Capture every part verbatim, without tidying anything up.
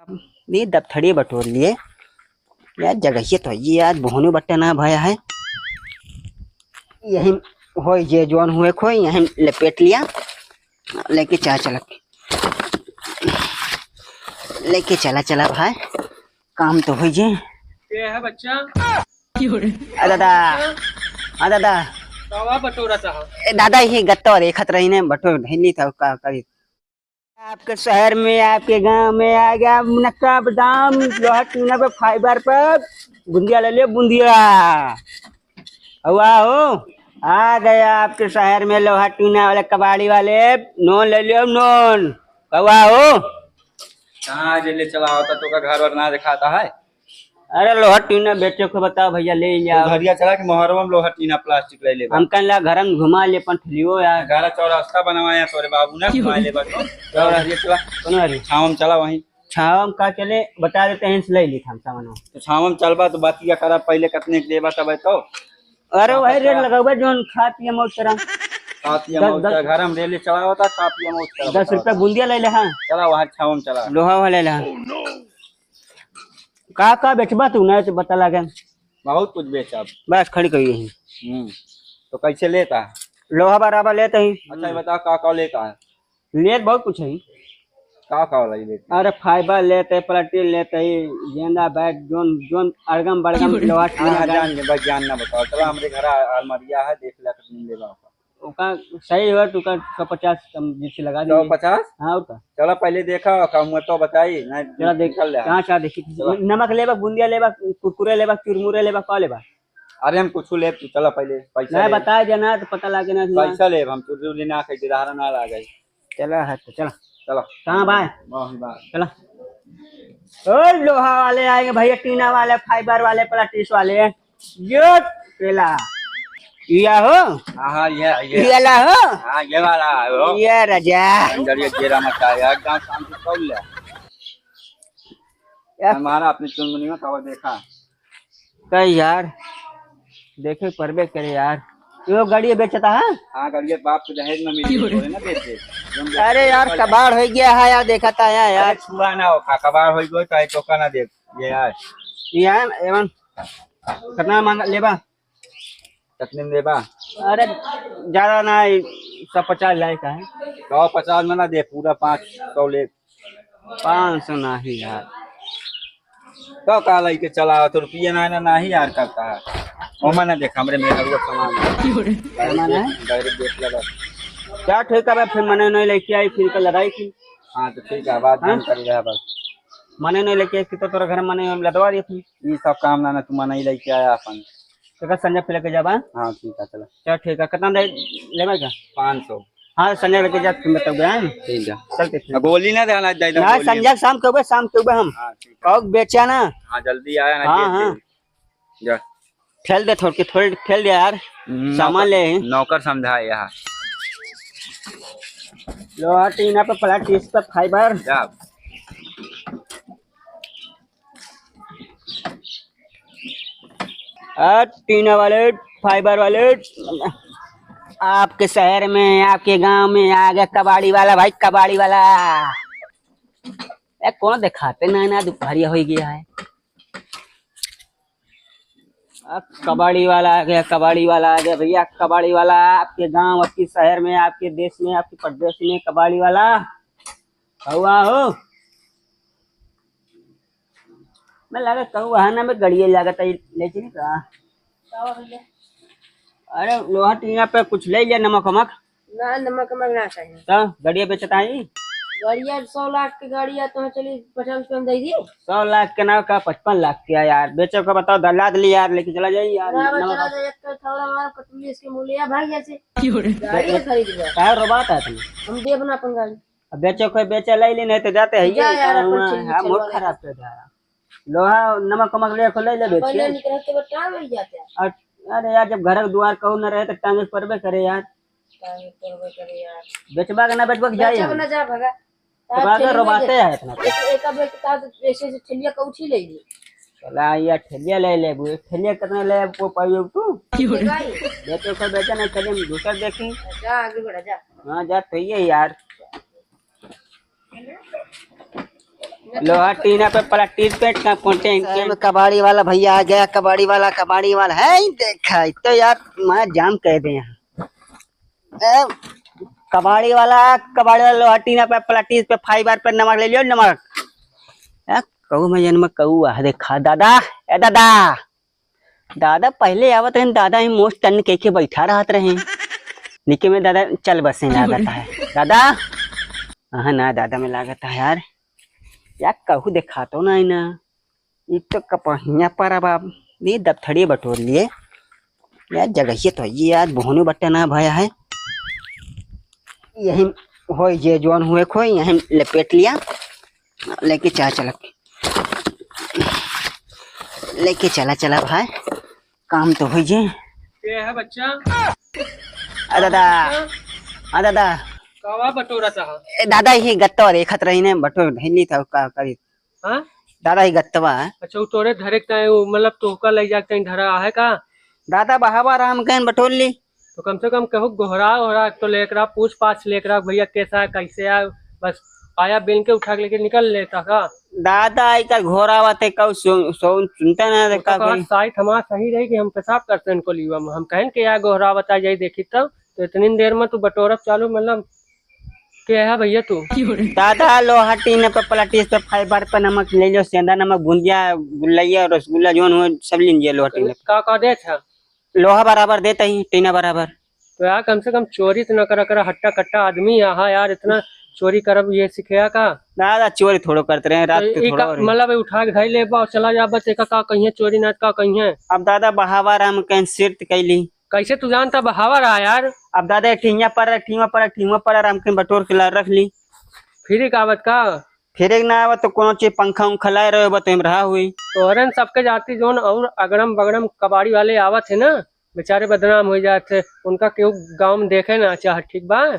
ये दफ्तरी बटोर लिए। यार, जगहिया तो ये यार, बोहनो बट्टा ना भया है। यही होई जे जौन हुए खोई, यही लपेट लिया। लेके चला, चला। लेके चला, चला भाई। काम तो होई जे। के है बच्चा? आ दादा। हाँ दादा। कवा बटोरा चाहो? ए दादा, ये गत्ता देखत रही ने, बटोर धइली था, का करी? आपके शहर में, आपके गांव में आ गया मुनक्का बादाम, लोहा टीना पे, फाइबर पे, बूंदिया ले लियो, बूंदिया। हुआ हो, आ गया आपके शहर में लोहा टीना वाले, कबाड़ी वाले, नोन ले लियो, नोन। हुआ हो। कहाँ जे ले चला होता, तो का घर वर ना दिखाता है? अरे लोहा टीना बेचे को बताओ भैया, ले जाओ। घरिया चला के मोहरवा में लोहा टीना प्लास्टिक ले लेबा। हम कहला घर में घुमा ले अपन ठेलियो यार। घर चौरास्ता बनवाया तोरे बाबू ने, घुमा ले बा तो। चौरास्ता चला। कौन हरी? छाँव में चला वहीं। छाँव में का चले, बता देते हैं, ले ली हम सामान। तो छाँव में चलबा तो बात क्या करा, पहले कितने के देबा तब तो। अरे हाँ, वही रेट चला। लगाबा जोन खा पिए मौज करा। खा पिए दस, मौज दस। करा, घर में रेले चला होता, खा पिए मौज करा, दस बताओ। रुपया बूंदिया ले ले, हाँ। चला वहाँ छाँव में चला। लोहा वाला ले ले, हाँ। का का बेचबा तू, नहीं तो पता लगे। बहुत कुछ बेचब। बस खड़ी करी यही। हम्म, तो कैसे लेता है? लोहा बराबर लेते ही। अच्छा, ये बता, का का लेता है? लेत बहुत कुछ है। का का वाला ही लेते हैं? अरे, फाइबर लेते, प्लास्टिक लेते ही, गेंदा बैट, जोन जोन अड़गम बड़गम लोहा हाँ, हाँ, टीना जान दे, बस जान ना बताओ। चला, हमरे घर आ-, अलमारिया है, देख ले, कितनी लेबा। ओका सही हो, तू का सौ पचास कम जिससे लगा दीजिए। सौ पचास? हाँ, और का? चला पहले देखा, का हुआ तो बताई, नहीं चला देख, निकल ले। कहाँ, कहाँ देखी? चला। नमक लेबा, बूंदिया लेबा, कुरकुरे लेबा, चुरमुरे लेबा, का लेबा? अरे हम कुछ लेब, तू चला पहले, पैसा नहीं, लेब। बता देना तो पता लागे ना। पैसा लेब, हम चुरचुरी ना खाई, दहाड़ा ना लागे। चला है तो चला। चला। कहाँ बा? वहीं बा। चला। ओ लोहा वाले आएंगे भैया, टीना वाले, फाइबर वाले, प्लास्टिक वाले। ये पेला। ये हो? हाँ, हाँ, ये, ये। ये ला हो? हाँ, ये वाला है वो। ये राजा। अंदर ये घेरा मचा है, एकदम शांति से खोल ले। यार। हमारा अपनी चुनमुनी में कवर देखा। कई यार, देखे परबे करे यार। यो गाड़ी बेचता है? हाँ, गाड़ी बाप के दहेज में मिली, थोड़े ना बेचे। अरे यार, कबाड़ हो गया है यार, देखा था यार, यार। अरे छुआ ना हो, खा कबाड़ हो गयो, चाहे चौका ना दे। ये यार। ये यार, एवन, कितना मांगा लेबा? कितने में लेबा? अरे, ज्यादा ना, सौ पचास लायक है। सौ पचास में ना दे, पूरा पाँच सौ ले। पाँच सौ नाही यार। तो का लइके चला, तो रुपया ना, ना, नाही यार करता है। ओ मने देख, हमरे मेहरुआ सामान है। सामान है? Direct देख ले बस। क्या ठीक है, फिर मने नहीं लेके आई, फिर का लड़ाई की। हाँ, तो ठीक है, बात हाँ? बंद कर ले बस। मने नहीं लेके आई, तो तोरा घर मने हम लदवा दिए फिर। ये सब काम ना, ना, तू मने ही लेके आया अपन। तो का संजय पे लेके जाबा? हाँ, ठीक है, चला। चल, ठीक है, कितना दे लेबा क्या? पाँच सौ। हाँ, संजय लेके जा, तुम बताओगे, हैं? ठीक है। चल, ठीक है। गोली ना देना, दे दे ना, गोली। संजय शाम के हुए, शाम के हुए हम। हाँ, ठीक है। कौक बेचा ना। हाँ, जल्दी आया ना, हाँ, दे, हाँ। दे। जा। ठेल दे, थोड़ के, थोड़ ठेल दे यार। हम्म, सामान नौकर, ले। नौकर समझा है यहाँ। लोहा टीना पे प्लास्टिक पे फाइबर। जा। आ, टीना वाले, फाइबर वाले, आपके शहर में, आपके गांव में आ गया कबाड़ी वाला भाई, कबाड़ी वाला। ए, कौन दिखाते ना, ना दुपहरिया हो गया है। आ, कबाड़ी वाला आ गया, कबाड़ी वाला आ गया भैया, कबाड़ी वाला आपके गांव, आपके शहर में, आपके देश में, आपके प्रदेश में कबाड़ी वाला। हुआ हो। मैं लगा कहूँ वहाँ ना में गड़िए लागत है, लेकिन का? का हुआ भैया? अरे लोहा टीना पे कुछ ले लिया, नमक वमक। ना, नमक वमक ना चाहिए। तो गड़िया बेचता है? गड़िया सौ लाख के गाड़ी है, तो चलिए पचास रुपये में दे दिए। सौ लाख के ना का, पचपन लाख के है यार, बेचो का बताओ, दलाल ली यार, लेके चला जाए यार, ना, नमक चला वमक। जाए, एक तो थोड़ा हमारा पतली इसके मूल्य है भाई, जैसे गाड़ी खरीद लिया। काहे रोबात है तुम? हम देब ना अपन गाड़ी। अब बेचो कोई बेचे लाई ले, नहीं तो जाते हैं जा ये, यार, अपन हुआ, चीज हाँ, मूड चलवा ले। खराब कर दिया। लोहा, नमक वमक ले, खोले ले बेच पहले के। निकलते वक्त टांग लग जाते हैं। और, अरे यार, जब घर के दुआर कहूँ न रहे तो टांगे परबे करे यार। टांगे परबे करे यार। बेचबा के ना बेचबा के जाए बेचो हम। ना जा भगा। तो आप बात ठेली में रोबाते दे। हैं इतना। एक, एक अब एक का ऐसे ऐसे ठेलिया का उठी ले ली। चला यार, ठेलिया ले ले, वो ठेलिया कितना ले वो पाइयो तू? ये भाई। बेचो को बेचा ना, चलिए हम दूसरा देखें। जा आगे बढ़ा जा। हाँ, जा तो ये यार। लोहा टीना पे पलटीस पेट का content। सही में कबाड़ी वाला भैया आ गया, कबाड़ी वाला, कबाड़ी वाला है ही देखा, तो यार मैं जाम कह दे यहाँ। ए, कबाड़ी वाला, कबाड़ी वाला लोहा टीना पे पलटीस पे fiber पे नमक ले लियो, नमक। ए, कहू मैं जन्म कहू आ देखा दादा, ए दादा, दादा पहले आवत रहे, दादा ही मोस्ट टन के, के बैठा रहत रहे। निके में दादा चल बसे लागत है। दादा, हाँ ना दादा में लागत है यार, या कहू देखा तो नहीं ना। ई तो कपहिया पर अब आप ये दपथड़िए बटोर लिए। यार जगहिए तो ये आज बोहनो बट्टा ना भया है। यही होई जे जौन हुए खोई, यही लपेट लिया। लेके चला, चला। लेके चला, चला भाई। काम तो होई जे। के है बच्चा? आ दादा। हाँ दादा। कावा बटोरा था? ए दादा, ये गत्ता और एक हाथ रही ने, बटोर धइली था, का करी? हाँ? दादा, ये गत्तवा है। अच्छा, वो तोरे धरे के ताई, वो मतलब तोहका ले जाके ताई धरा है का? दादा, बहावा राम कहन बटोर ली। तो कम से कम कहू गोहरा ओहरा तो लेकरा, पूछ पाछ लेकरा, भैया कैसा है, कैसे है, बस आया बिन के उठा के लेके निकल लेता का? दादा, आई का घोरा बात है, कहू सु-, सु-, सुनता ना, तो तो का कहा कोई? साइट हमारा सही रही कि हम पेशाब करते हैं इनको लीवा में, हम कहन के यार गोहरा बता जाई देखी तो, तो इतनी देर में तू बटोरब चालू, मतलब के है भैया तू? दादा, लोहा टीन पे पलाटी पे fiber पे नमक ले लो, सेंधा नमक, बूंदिया, गुल्लैया, रसगुल्ला, जौन हो, सब लीन जे लोहा टीन पे। का, का देत है? लोहा बराबर देत ही, टीना बराबर। तो यार, कम से कम चोरी तो न करा, करा, हट्टा कट्टा आदमी यहाँ यार, इतना चोरी करब ये सीखे का? दादा, चोरी थोड़ो करते रहे, रात तो को ई थोड़ा का, और। मतलब उठा के धई लेबा और चला जाबा, तो एका का कहिए चोरी ना का कहिए? अब दादा, बहावा राम कहीं सिरत कैली। कैसे तू जानता बहावा रहा यार? अब दादा, एक ठिया पर, एक ठिया पर, एक ठिया पर, राम के बटोर के ला रख ली। फिर एक आवत का? फिर एक ना आवत तो कोनो चीज पंखा उंखा लाए रहे हो, तो हम रहा हुई। तोहरन सबके जाति जौन और अगड़म बगड़म कबाड़ी वाले आवत है ना, बेचारे बदनाम हो जात है, उनका केहू गाँव में देखे ना चाहत, ठीक बा?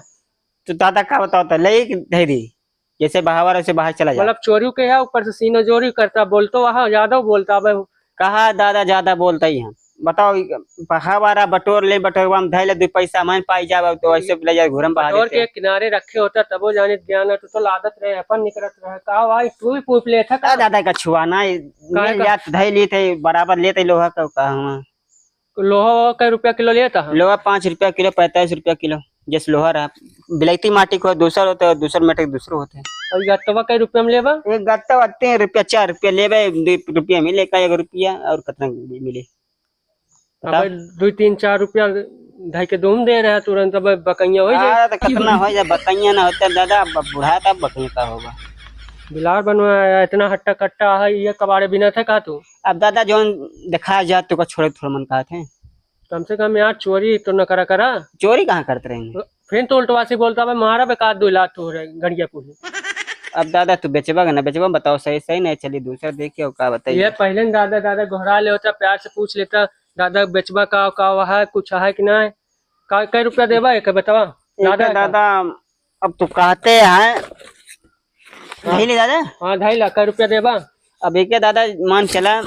तो दादा का बताओ, तो ले धई दी, जैसे बहावा रहे, वैसे बाहर चला जा। मतलब चोरी के है, ऊपर से सीना जोरी करता, बोलतो वहाँ ज्यादा बोलता। अब कहा दादा ज्यादा बोलता ही हम, बताओ, ई बहावा रहा, बटोर ले, बटोरवा में धइले, दो पैसा मन पाई जाब, तो ऐसे ले जाए घूरम बाहर बटोर के। के किनारे रखे होता, तबो जाने ज्ञान है, तो, तो लादत रहे, अपन निकलत रहे, का भाई, तू भी पूछ ले था का? दादा का छुआ ना, काहे मिल का? जात, धई ली थे, बराबर लेते लोहा का, का हुआ। लोहा वोहा कै रुपया किलो लेता है? लोहा पाँच रुपया किलो, पैंतालीस रुपया किलो, जैसे लोहा रहा। बिलायती माटी को दूसर होता है, दूसर माटी को दूसरो होता है। और गत्तवा कै रुपया में लेबा? एक गत्तवा तीन रुपया, चार रुपया लेबे, दो रुपया मिले का, एक रुपया और कितना मिले? बताओ। अब दो तीन चार रुपया धई के दूम दे रहा तुरंत, अब बकैया हो जाए। अरे तो कितना हो जाए, बकैया ना होता दादा, अब बूढ़ा था, बकैया का होगा? बिलार बनवाया, इतना हट्टा कट्टा है, ये कबाड़े बिना थे का तू? अब दादा जौन देखा जात तो का छोड़े थोड़ा मन कहत है। कम से कम यार चोरी तो न करा करा। चोरी कहाँ करते रहेंगे? फिर तो उल्टवा से बोलता, "भाई मारा बेकार दो लात हो रहे गड़िया को ही।" अब दादा तू बेचबा का ना बेचबा, बताओ सही सही, नहीं चली दूसरा देखिए का बताइए। ये पहले न दादा, दादा गोहरा ले होता, प्यार से पूछ लेता, "दादा बेचबा का, का है, कुछ है कि नहीं?" का, कै रुपया देबा एक बतावा? एक दादा का? दादा, अब तू कहते हैं, हाँ। धइले दादा? हाँ, धइला, कै रुपया देबा? अब एक दादा मान चला,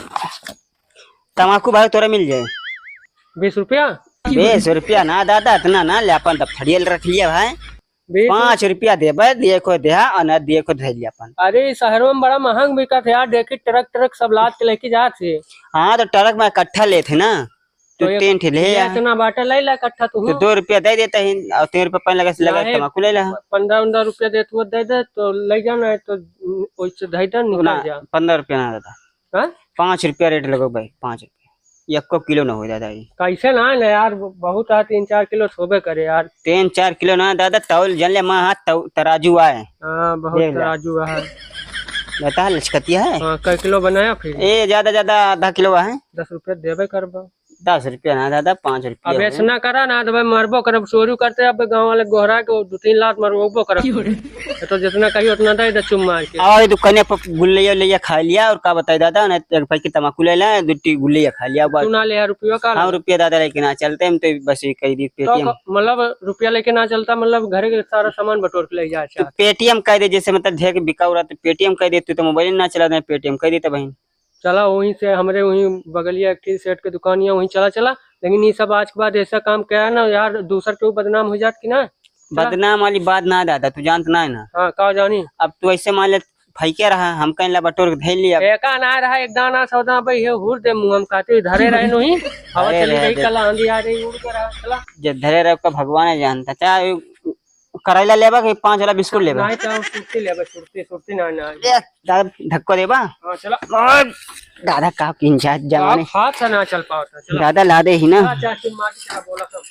तमाकू भाई तोरा मिल जाए। बीस रुपया? बीस रुपया ना दादा, इतना ना ले, अपन दफ्तरिया रख लिया भाई। बीस? पाँच रुपया देबे, दिए को देहा, और ना दिए को धइले अपन। अरे, शहरों में बड़ा महंग बिकत है यार, देखी ट्रक, ट्रक सब लाद के लेके जात है। हाँ, तो ट्रक में इकट्ठा लेत है ना। तू तो एक तीन ठे ले ये आ। इतना बाटा ले ला इकट्ठा तू। तो दो रुपया दे देता ही, और तीन रुपया पानी लगा से लगा काहे? तमाकू ले ला। पन्द्रह उन्द्रह रुपया देत हुआ दे दे, तो ले जाना है, तो वैसे धई दे, निकल ना, जा। पन्द्रह रुपया ना दादा। हाँ? पाँच रुपया रेट लगो भाई, पाँच रुपया। एको किलो ना हो दादा ये। कैसे ना, ना यार, बहुत है, तीन चार किलो होबे करे यार। तीन चार किलो ना दादा, तौल जन ले, माँ हाथ तौ-, तराजू आए। हाँ, बहुत देख ले। तराजू है। बता, लचकतिया है। हाँ, कै किलो बनाया फिर? ए, ज्यादा, ज्यादा आधा किलो है। दस रुपया देबे करबा। दस रुपया ना दादा, पाँच रुपया अब हो। ऐसा ना करा ना, तो भाई मरबो करब, चोरी करते अब गाँव वाले गोहरा के दो तीन लात मरबो करब। क्यों रे? तो जितना कही उतना दे दे चुम मार के। आओ, ये दुकाने पर गुल्लैया उल्लैया खा लिया, और का बताई दादा, ना एक पैकेट तमाकू ले ला, दो टी गुल्लैया खा लिया, बस। तू ना ले यार रुपया का हाँ, ले? रुपया दादा लेके ना चलते, हम तो बस ये कही दी, तो पेटीएम। क-, मतलब रुपया लेके ना चलता, मतलब घरे के सारा सामान बटोर के ले जा, तो अच्छा। पेटीएम कह दे, जैसे मतलब ढेर के बिका उड़ा, तो पेटीएम कह दे, तू तो मोबाइल ना चला दे, पेटीएम कह दे तो बहन। चला वहीं से, हमरे वहीं बगलिया एक ठे सेठ के दुकान है, वहीं चला चला। लेकिन ये सब आज के बाद ऐसा काम क्या है ना यार, दूसर के ऊपर बदनाम हो जात कि ना। चला। बदनाम वाली बात ना दादा, तू जानत ना है ना। हाँ, का जानी? अब तू ऐसे मान ले, फैके रहा, हम कहीं ला बटोर के धइल लिया। एका ना रहा, एक दाना सौदा भाई, ये हुर दे मुँह हम खाते धरे रहे नहीं। हवा अरे चली रहे गई, दे। कल आंधी आ रही, उड़ के रहा, चला। जे धरे रहे, ओका भगवान जानता। चाहे करैला लेबा कि पाँच वाला बिस्कुट लेबा? नहीं, तो सुरती लेबा, सुरती, सुरती ना, ना। ए, दादा, धक्को देबा? हाँ, चला। और दादा, का किंचा जवानी। आप हाथ से ना चल पावता, चला। दादा, ला दे ही ना। हाँ, चाची, मार के चला, बोला सब।